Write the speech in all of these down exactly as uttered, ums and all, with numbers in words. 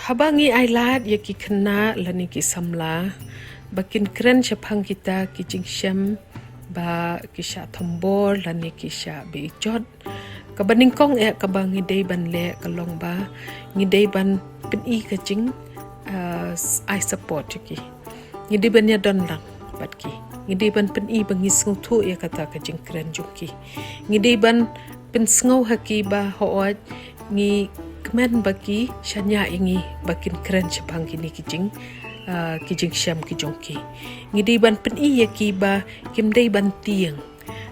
Haba ngi ai lad ïa ki khynnah lane ki samla ba kin kren shaphang kita ki jingshem ba ki shah thombor lane ki shah beiejot, kaba nyngkong eh kaba ngi dei ban leh ka long ba ngi dei ban pyni ka jing, uh, ai support ïa ki. Ngi dei ban ïadon lang bad ki. Ngi dei ban pyni ba ngi sngewthuh ïa kata ka jingkren jong ki. Ngi dei ban pynsngew ha ki ba hooid ngi kmen ba ki shaniah ïa ngi ba kin kren shaphang kine ki jing, uh, ki jingshem ki jong ki. Ngi dei ban pyni ïa ki ba kim dei ban tieng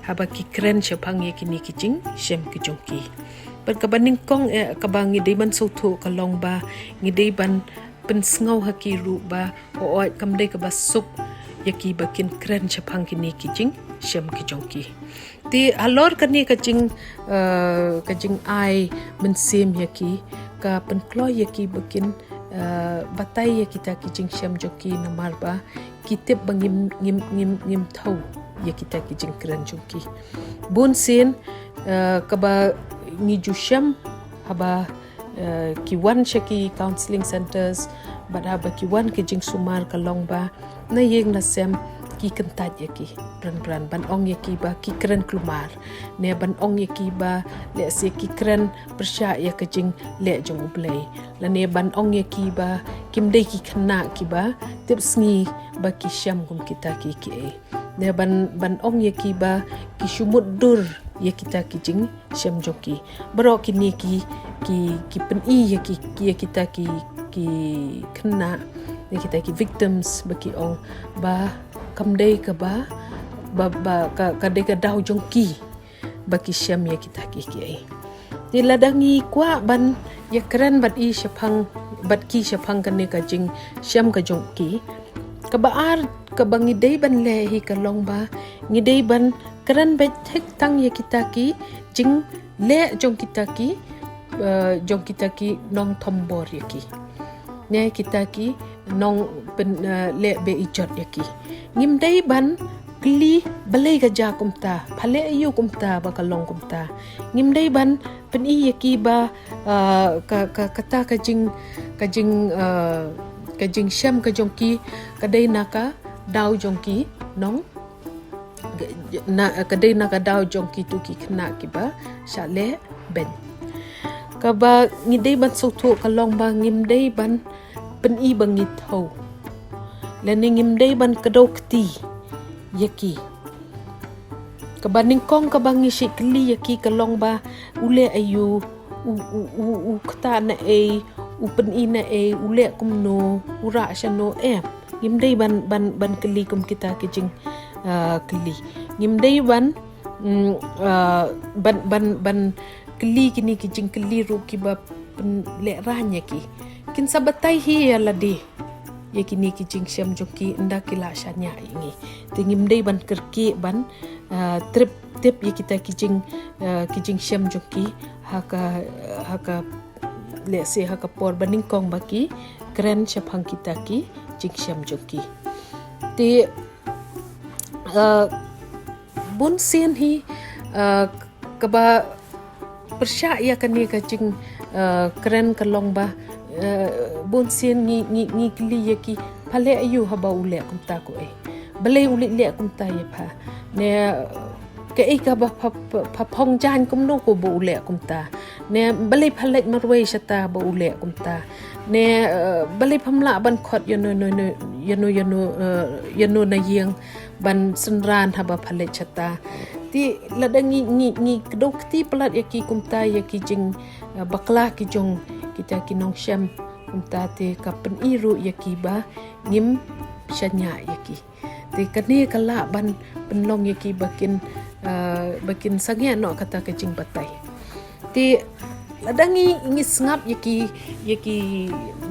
haba ki kren shaphang ïa kine ki jingshem ki jong ki. Bad kaba nyngkong eh kaba ngi dei ban sngewthuh ka long ba ngi dei ban pynsngew ha ki ruh ba hooid kam dei kaba suk ïa ki ba kin kren shaphang kine ki jingshem ki jong ki. Te halor kane ka jing, uh, ka jingai mynsiem ïa ki, ka pynkloi ïa ki ba kin, uh, batai ïa kita ki jingshem jong ki namar ba ki tip ba ngim, ngim, ngim, ngim thew ïa kita ki jingkren jong ki. Bun sien, uh, kaba ngi ju shem haba, uh, ki wan sha ki counselling centres bad haba ki wan ki jingsumar ka long ba na ïing na sem ki kyntait ïa ki bran bran ban ong ïa ki ba ki kren kulmar, ne ban ong ïa ki ba lehse ki kren pyrshah ïa ka jingleh jong U Blei, lane ban ong ïa ki ba kim dei ki khynnah kiba tip sngi ba ki shem kum kita ki kiei. Ne ban, ban ong ïa ki ba ki shu mutdur ïa kita ki jingshem jong ki. Baroh kine ki, ki, ki pyni ïa ki, ki, ïa kita ki, ki khynnah, ïa kita ki victims ba ki ong ba kam dei kaba, ba, ba, ka, ka dei ka daw jong ki ba ki shem ïa kita ki kiei. Te lada ngi kwah ban ïakren bad i shaphang, bad ki shaphang kane ka jingshem ka jong ki, kaba ar kaba ngi dei ban leh hi ka long ba ngi dei ban kren beit thik tang ïa kita ki jingleh jong kita ki, eh, jong kita ki nongthombor ïa ki, ne kita ki nongpyn, eh, leh beiejot ïa ki. Ngim dei ban kylli balei ka jia kumta, pha leh aïu kumta ba ka long kumta. Ngim dei ban pyni ïa ki ba, eh, ka, ka, kata ka jing, ka jing, eh, ka jingshem ka jong ki ka dei na ka daw jong ki nong, na, ka dei na ka daw jong kitu ki khynnah kiba shah leh beiñ. Kaba ngi dei ban sngewthuh ka long ba ngim dei ban pyni ba ngi thew, lane ngim dei ban kdew kti ïa ki. Kaba nyngkong kaba ngi shait kylli ïa ki ka long ba u leh aïu, u, u, u, u ktah na ei, u pyni na ei, u leh kumno, u rah shano, em. Ngim dei ban, ban, ban kylli kum kita ki jing, ah, kylli. Ngim dei ban, mm, ah, ban, ban, ban kylli kine ki jingkylli ruh kiba pynlehraiñ ïa ki. Kin sa batai hi ïa lade ïa kine ki jingshem jong ki ynda ki la shaniah ïa ngi. Te ngim dei ban kyrkieh ban, ah, trep tip ïa kita ki jing, ah, ki jingshem jong ki ha ka, ha ka, lehse ha ka por ba nyngkong ba ki kren shaphang kita ki jingshem jong ki. Te, ah, bun sien hi, ah, kaba pyrshah ïa kane ka jing, eh, kren ka long ba, eh, bun sien ngi, ngi, ngi kylli ïa ki, pha leh aïu haba u leh kumta ko ei. Balei u leh, leh kumta ïa pha. Ne, eh, kaei kaba pha, pha, pha phong jaiñ kumno ko ba u leh kumta. Ne, balei pha leit marwei shata ba u leh kumta. Ne, eh, balei pham lah ban khot ïano, ïano, ïano, ïano, ïano, eh, ïano na ïing ban synran haba pha leit shata. Te lada ngi, ngi, ngi kdew kti palat ïa ki kumta ïa ki jing, eh, bakla ki jong kita ki nongshem kumta te ka pyni ruh ïa ki ba ngim shaniah ïa ki. Te kane ka lah ban pynlong ïa ki ba kin, eh, ba kin sangeh noh kata ka jingbatai. Te lada ngi, ngi sngap ïa ki, ïa ki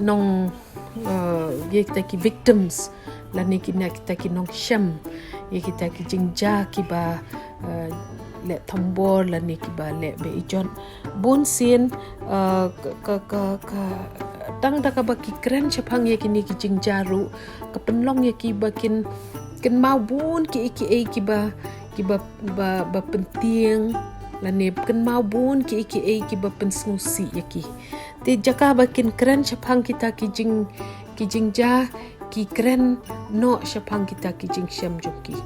nong, eh, ïa kita ki victims, lane kine kita ki nongshem, ïa kita ki jingjia kiba, eh, leh thombor lane kiba leh beiejot. Bun sien, eh, ka, ka, ka, ka, tang da kaba ki kren shaphang ïa kine ki jingjia ruh ka pynlong ïa ki ba kin, kynmaw bun kiei kiei kiba, kiba, ba, ba pyntieng, lane kynmaw bun kiei kiei kiba pynsngewsih ïa ki. Te jaka ba kin kren shaphang kita ki jing, ki jingjia, ki kren noh shaphang kita ki jingshem jong ki.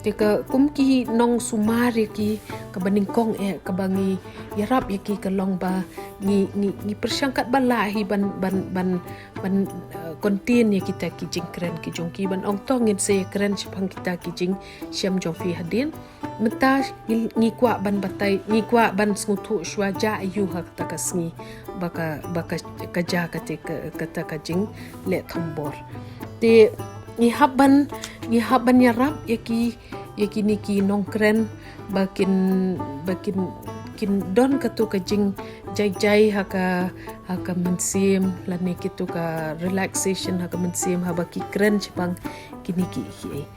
Te ka kum ki nongsumar ïa ki, kaba nyngkong eh, kaba ngi ïarap ïa ki ka long ba ngi, ngi, ngi pyrshang katba lah hi ban, ban, ban, ban, eh, contain ïa kita ki jingkren ki jong ki, ban ong to ngin sa ïakren shaphang kita ki jingshem jong phi hadien. Mynta ngi, ngi kwah ban batai, ngi kwah ban sngewthuh shuwa jia aïu ha kata ka sngi ba ka, ba ka, ka jia kata ka, kata ka jingleh thombor. Te ngi hap ban, ngi hap ban ïarap ïa ki, ïa kine ki nongkren ba kin, ba kin, kin don kato ka jingjai jai ha ka, ha ka mynsiem, lane kito ka relaxation ha ka mynsiem haba ki kren shaphang kine ki, ki, eh.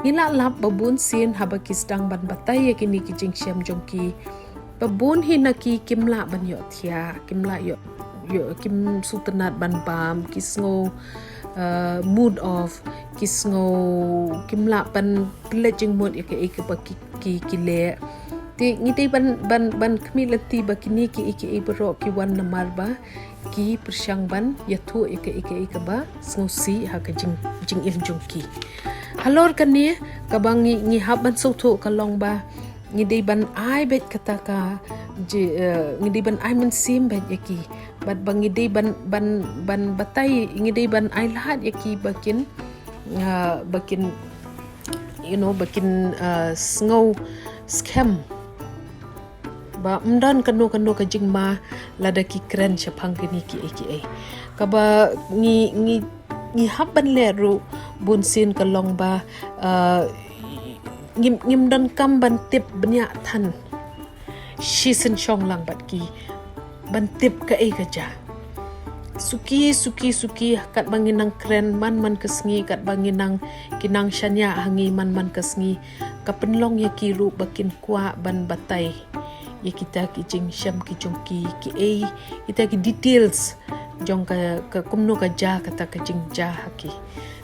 Ngi la lap ba bun sien haba ki sdang ban batai ïa kine ki jingshem jong ki, ba bun hi na ki kim lah ban ïoh thiah, kim lah ïoh, ïoh, kim sngewtynnat ban bam, ki sngew, uh, mood off, ki sngew kim lah ban pynleit jingmut ïa kaei kaba ki, ki, ki leh. Te ngi dei ban, ban, ban khmih lynti ba kine kiei kiei baroh ki wan namar ba ki pyrshang ban ïathuh ïa kaei kaei kaba sngewsih ha ka jing, jingim jong ki. Halor kane kaba ngi, ngi hap ban sngewthuh ka long ba ngi dei ban ai beit kata ka ji, eh, ngi dei ban ai mynsiem beit ïa ki. Bad ba ngi dei ban, ban, ban batai, ngi dei ban ai lad ïa ki ba kin, eh, ba kin, you know, ba kin, eh, sngew skhem ba ym don kano kano ka jingma lada ki kren shaphang kine kiei kiei. Kaba ngi, ngi, ngi hap ban leh ruh bun sien ka long ba, uh, ngim, ngim donkam ban tip bniah than shisien shong lang bad ki ban tip kaei ka jia. Suki, suki, suki, katba ngi nang kren man man ka sngi, katba ngi nang, ki nang shaniah ha ngi man man ka sngi, ka pynlong ïa ki ruh ba kin kwah ban batai ïa kita ki jingshem ki jong ki, kiei, kita ki details jong ka, ka kumno ka jia kata ka jingjia ha ki.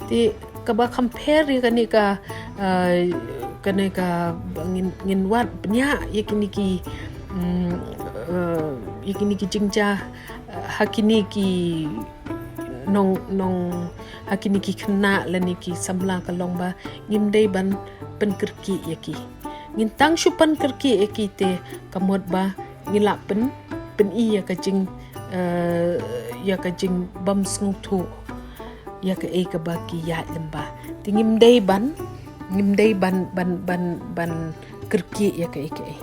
Te kaba compare ïa kane ka, uh, kane ka ngin, ngin wad bniah ïa kine ki, mm, uh, ïa kine ki jingjia, uh, ha kine ki nong, nong, ha kine ki khynnah lane ki samla ka long ba ngim dei ban pynkyrkieh ïa ki. Ngin tang shu pynkyrkieh ïa ki te ka mut ba ngi lah pyn, pyni ïa ka jing, eh, ïa ka jingbym sngewthuh ïa kaei kaba ki ïaid lyngba. Te ngim dei ban, ngim dei ban, ban, ban, ban kyrkieh ïa kaei kaei.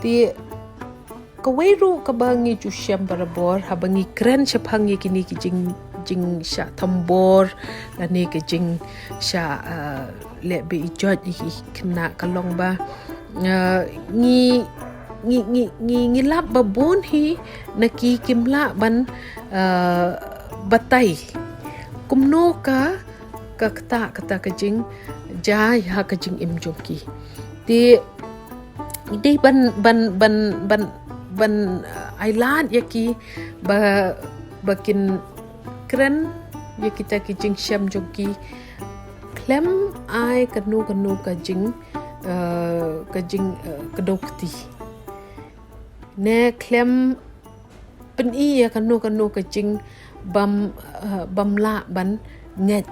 Te kawei ruh kaba ngi ju shem barabor haba ngi kren shaphang ïa kine ki jing, jingshah thombor lane ki jingshah, uh, leh beiñ ïa ki khynnah ka long ba, uh, ngi, ngi, ngi, ngi, ngi lap ba bun hi na ki kim lah ban, uh, batai kumno ka, ka kata, kata ka jingjia ha ka jingim jong ki. Te dei ban, ban, ban, ban, ban, uh, ai lad ïa ki ba, ba kin kren ïa kita ki jingshem jong ki khlem ai kano kano ka jing, uh, ka jing, uh, kdew kti. Ne khlem pyni ïa kano kano ka jingbym, uh, bym lah ban ngeit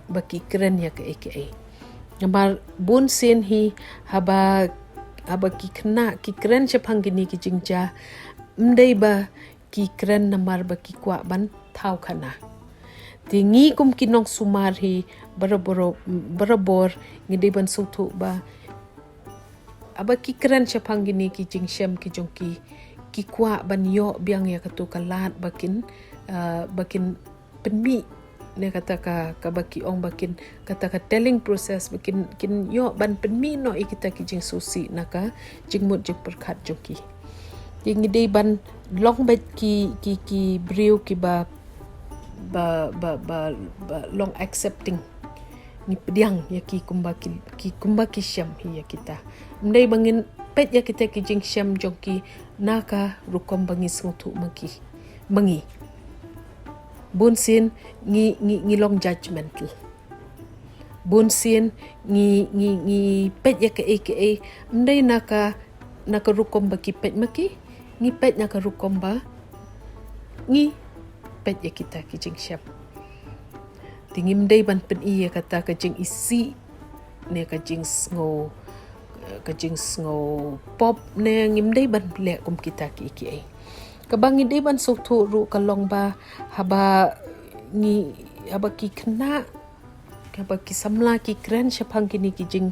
ba ki kren ïa kaei kaei. Namar bun sien hi haba, haba ki khynnah ki kren shaphang kine ki jingjia, ym dei ba ki kren namar ba ki kwah ban thaw khana. Te ngi kum ki nongsumar hi barabor, barabor ngi dei ban sngewthuh ba haba ki kren shaphang kine ki jingshem ki jong ki, ki kwah ban ïoh biang ïa kato ka lad ba kin, uh, ba kin pynmih, ne kata ka, kaba ki ong ba kin, kata ka telling process ba kin, kin ïoh ban pynmih noh ïa kita ki jingsngewsih na ka jingmut jingpyrkhat jong ki. Te ngi dei ban long beit ki, ki, ki briew kiba, ba, ba, ba, ba long accepting. Ngi pdiang ïa ki kumba ki, ki kumba ki shem hi ïa kita. Ym dei ba ngin peit ïa kita ki jingshem jong ki na ka rukom ba ngi sngewthuh ma ki, ma ngi. Bun sien ngi, ngi, ngi long judgmental. Bun sien ngi, ngi, ngi peit ïa kaei kaei ym dei na ka, na ka rukom ba ki peit ma ki, ngi peit na ka rukom ba ngi peit ïa kita ki jingshem. Te ngim dei ban pyni ïa kata ka jingisih ne ka jingsngew, ka jingsngew pop ne ngim dei ban leh kum kita kiei kiei. Kaba ngi dei ban sngewthuh ruh ka long ba haba ngi, haba ki khynnah, haba ki samla ki kren shaphang kine ki jing,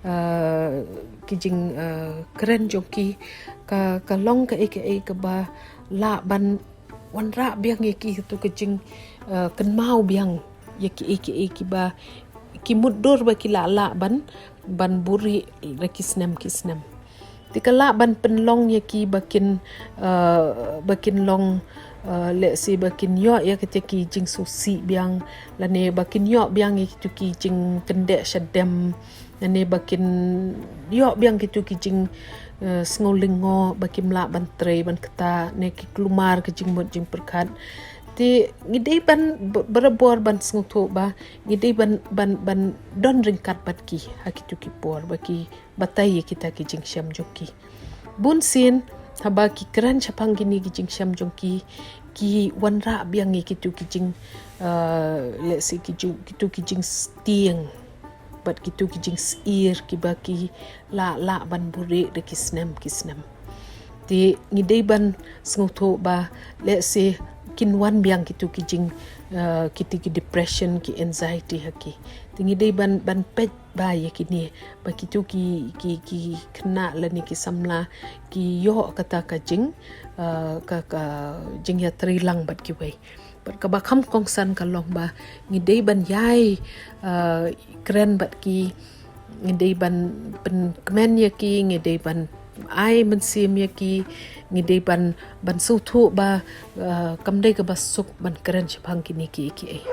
eh, ki jing, eh, kren jong ki, ka, ka long kaei kaei kaba lah ban wanrah biang ïa ki tu ka jing, eh, kynmaw biang ïa kiei kiei kiba ki mutdur ba ki lah lah ban, ban buhrieh da ki snem ki snem. Te ka lah ban pynlong ïa ki ba kin, eh, ba kin long, eh, lehse ba kin ïoh ïa kita ki jingsngewsih biang, lane ba kin ïoh biang ïa kitu ki jingkyndeh shadem, lane ba kin ïoh biang kitu ki jing, eh, sngew lyngngoh, ba kim lah ban trei ban ktah, ne ki kulmar ki jingmut jingpyrkhat. Te ngi dei ban b-, barabor ban sngewthuh ba ngi dei ban, ban, ban don ryngkat bad ki ha kitu ki por ba ki batai ïa kita ki jingshem jong ki. Bun sien haba ki kren shaphang kine ki jingshem jong ki, ki wanrah biang ïa kitu ki jing, eh, lehse ki jing, kitu ki jingstieng bad kitu ki jingsyier kiba ki lah, lah ban buhrieh da ki snem ki snem. Te ngi dei ban sngewthuh ba lehse kin wan biang kitu ki jing, eh, kitu ki depression, ki anxiety ha ki. Te ngi dei ban, ban peit ba ïa kine, ba kitu ki, ki, ki khynnah lane ki samla ki ïoh kata ka jing, eh, ka, ka jingïatreilang bad kiwei. Bad kaba kham kongsan ka long ba ngi dei ban ïai, eh, kren bad ki, ngi dei ban pynkmen ïa ki, ngi dei ban ai mynsiem ïa ki, ngi dei ban, ban sngewthuh ba, eh, kam dei kaba suk ban kren shaphang kine kiei kiei.